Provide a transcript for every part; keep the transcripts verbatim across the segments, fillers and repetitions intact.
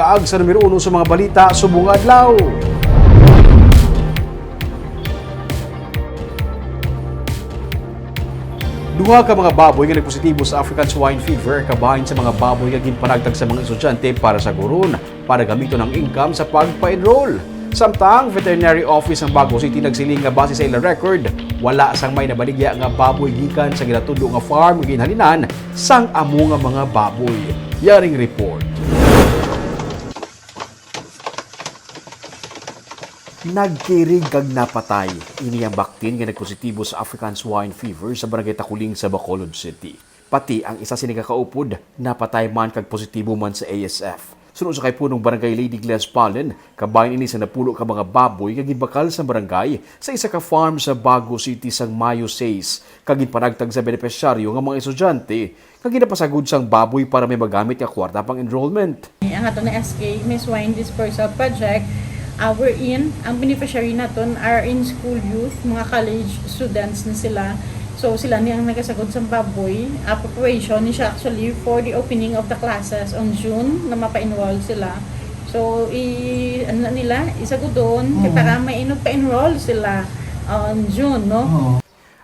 Kaag sa numero uno sa mga balita subong nga adlaw. Duha ka mga baboy nga nagpositibo sa African Swine Fever kabahin sa mga baboy nga ginpanagtag sa mga estudyante para sa guron para gamiton ang income sa pagpa-enroll. Samtang, Veterinary Office ng Bago City nagsiling nga base sa ilang record, wala sang may nabaligya nga baboy gikan sa ginatudo nga farm nga ginhalinan sang amo nga mga baboy. Yaring report. Nagkirig kag napatay ini ang baktin nga nagpositibo sa African Swine Fever sa Barangay Takuling sa Bacolod City. Pati ang isa sini ka kaupod napatay man kag positibo man sa A S F. Suno sa kay punong barangay Lady Glenn Spallen, kabahin ini sa napulo ka mga baboy nga ginbakal sa barangay sa isa ka farm sa Bago City sang Mayo sais, kag ginpanagtag sa benepisyaryo nga mga estudyante nga ginapasagod sang baboy para may magamit nga kwarta pang enrollment. Ang ato na S K, may Swine Dispersal Project, uh, wherein ang beneficiary naton are in school youth, mga college students na sila. So, sila ni ang nagasagod sa baboy. Appropriation ni siya actually for the opening of the classes on June na mapa-enroll sila. So, i-, ano na nila, isagudon, kay Oo. para may inog pa-enroll sila on June, no? Oo.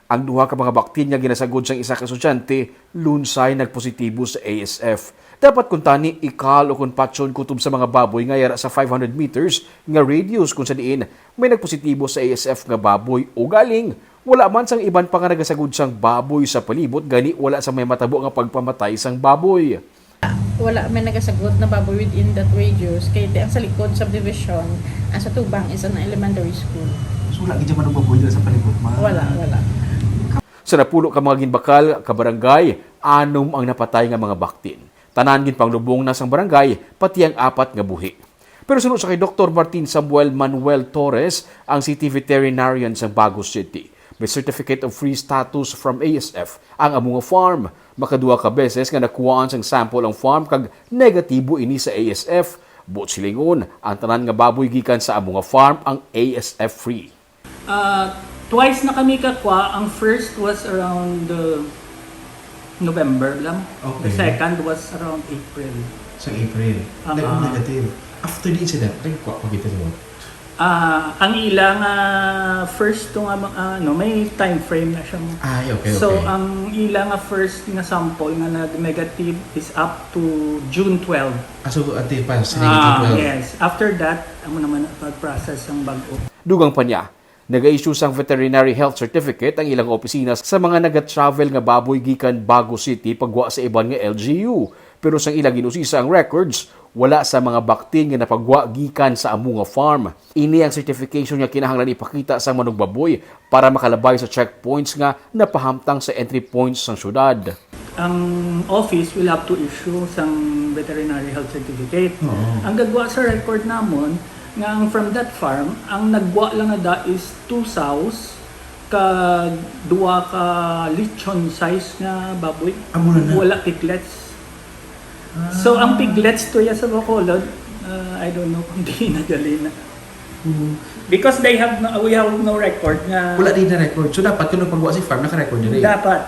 Ang duha ka mga baktin nga ginasagod sang isa ka estudyante, lunsay nagpositibo sa A S F. Dapat kuntani, ikal o kon patyon kutob sa mga baboy nga yara sa five hundred meters nga radius kung sa diin may nagpositibo sa A S F nga baboy. Ugaling, wala man sang iban pa nga nagasagod sang baboy sa palibot, gani wala sa may matabo nga pagpamatay sang baboy. Wala may nagasagod na baboy within that radius, kay ti ang sa likod subdivision, ang sa tubang is an elementary school. So, wala gid man baboy dira sa palibot, ma? Wala, wala. Sa napulo ka mga ginbakal ka barangay, anom ang napatay nga mga baktin. Tanan ginpanglubong na sang barangay, pati ang apat nga buhi. Pero suno sa kay Doktor Martin Samuel Manuel Torres, ang city veterinarian sang Bago City, may Certificate of Free Status from A S F ang amo nga farm. Makaduha ka beses nga nakuhaan sang sample ang farm kag negatibo ini sa A S F. Buot silingon, ang tanan nga baboy gikan sa amo nga farm ang A S F free. Ah, twice na kami kakwa. Ang first was around, uh, November lang. The Okay. second was around April. Sa April. Ah, Nag-, ah. negative. After the incident, nagkuha pa kita sa Ah, ang ila nga first to nga ma-, ano, may time frame na siya mo. Ay, okay, So, okay. ang ila nga first nga sample nga nag-negative is up to June twelve. Ah, so, until pa, sa Ah, negative twelve. yes. After that, amo naman ang pag-process ang bag-o. Dugang pa niya, naga-issue sang veterinary health certificate ang ilang opisina sa mga naga-travel nga baboy gikan Bago City pagwa sa iban nga L G U. Pero sang ilang ginusisa ang records, wala sa mga baktin nga napagwa gikan sa amo nga farm. Ini ang certification nga kinahanglan ipakita sang manugbaboy para makalabay sa checkpoints nga napahamtang sa entry points sang syudad. Ang office will have to issue sang veterinary health certificate. Oo. Ang gagwa sa record namon nga ang from that farm, ang nagwa lang na da is two sows kag duha ka lechon size nga baboy. Amo na na. Wala piglets. Ah. So, ang piglets to ya sa Bacolod, uh, I don't know kung di na gali na. Mm. Because they have no, we have no record nga Wala din na record. So, dapat kung nagpagawa si farm, naka-record diri. Dapat.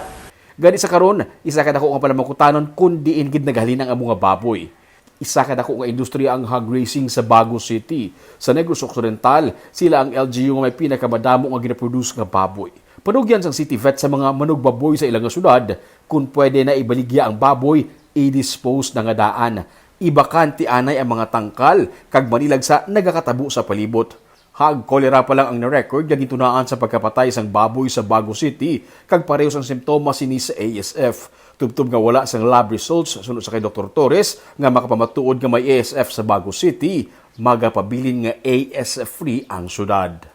Gani sa karon, isa ka dako nga panamangkutanon kung diin gid naghalin ang amo nga baboy. Isa ka dako nga industriya ang hog raising sa Bago City. Sa Negros Occidental, sila ang L G U nga may pinakamadamo nga ginaproduce nga baboy. Panugyan sang City Vet sa mga manugbaboy sa ila nga syudad, kung pwede na ibaligya ang baboy, i-dispose na nga daan. Ibakante anay ang mga tangkal, kag manilag sa nagakatabo sa palibot. Hog cholera pa lang ang na-record nga gintunaan sa pagkapatay sang baboy sa Bago City, kag pareho sang simptomas sini sa A S F. Tubtob nga wala sang lab results, suno sa kay Doktor Torres, nga makapamatuod nga may A S F sa Bago City, magapabilin nga A S F free ang syudad.